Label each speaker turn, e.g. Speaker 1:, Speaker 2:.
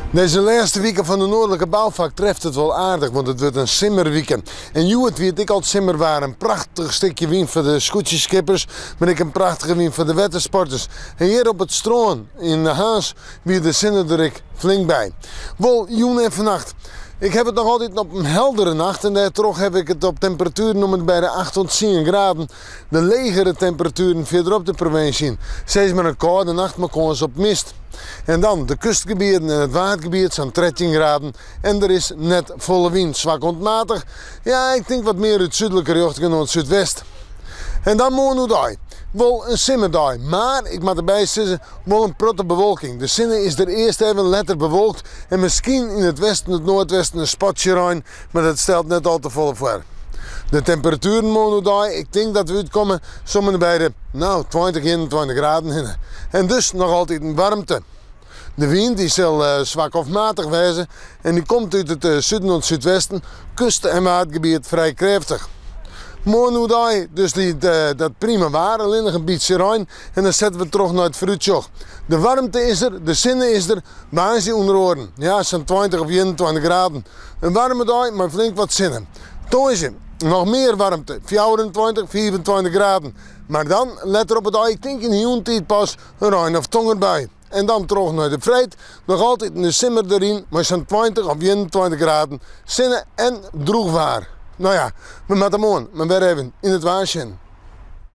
Speaker 1: Dizze lêste wike fan de Noardlike Boufak treft it wol aardich, want it wurdt in simmerwike. En hjoed wie it ek al simmerwaar, in prachtich stikje wyn foar de skûtsjeskippers, mar ek in prachtige wyn foar de wettersporters. En hjir op it strân yn Harns wie de sinne der ek flink by. Wol jûn en fannacht. Ik haw it noch altyd op in heldere nacht en dêrtroch haw ik it op temperatueren om en by de 8 oant 10 graden. De legere temperatueren fierderop de provinsje yn. Sis mar in kâlde nacht mei kâns op mist. En dan de kustgebieten en it Waadgebiet sa'n 13 graden en der is net folle wyn, swak oant matich. Ja, ik tink wat mear út súdlike rjochtingen oant súdwest. En dan moarn oerdei. Wol in simmerdei, mar ik moat derby sizze, wol in protte bewolking. De sinne is der earst even, letter bewolkt en miskien yn it westen, it noardwesten in spatsje rein, mar dat stelt net al te folle foar. De temperatueren moarn oerdei, ik tink dat we útkomme sa om en by de, no, 20, 21 graden hinne. En dus noch altyd waarmte. De wyn dy sil swak of matich wêze en dy komt út it suden oant súdwesten, kust en Waadgebiet frij krêftich. Moarn oerdei dus dy, dat prima waar, allinnich in bytsje rein en dan sette we troch nei it foarútsjoch. De waarmte is der, de sinne is der, woansdei ûnder oaren, ja, sa'n 20 of 21 graden. In waarme dei mei flink wat sinne. Tongersdei noch mear waarmte, 24, 25 graden. Mar dan letter op 'e dei, ik tink yn de jûntiid pas, in rein of tongerbui. En dan troch nei de freed, noch altyd de simmer deryn mei sa'n 20 of 21 graden, sinne en drûch waar. No ja, we moatte moarn mar wer even yn it waar sjen.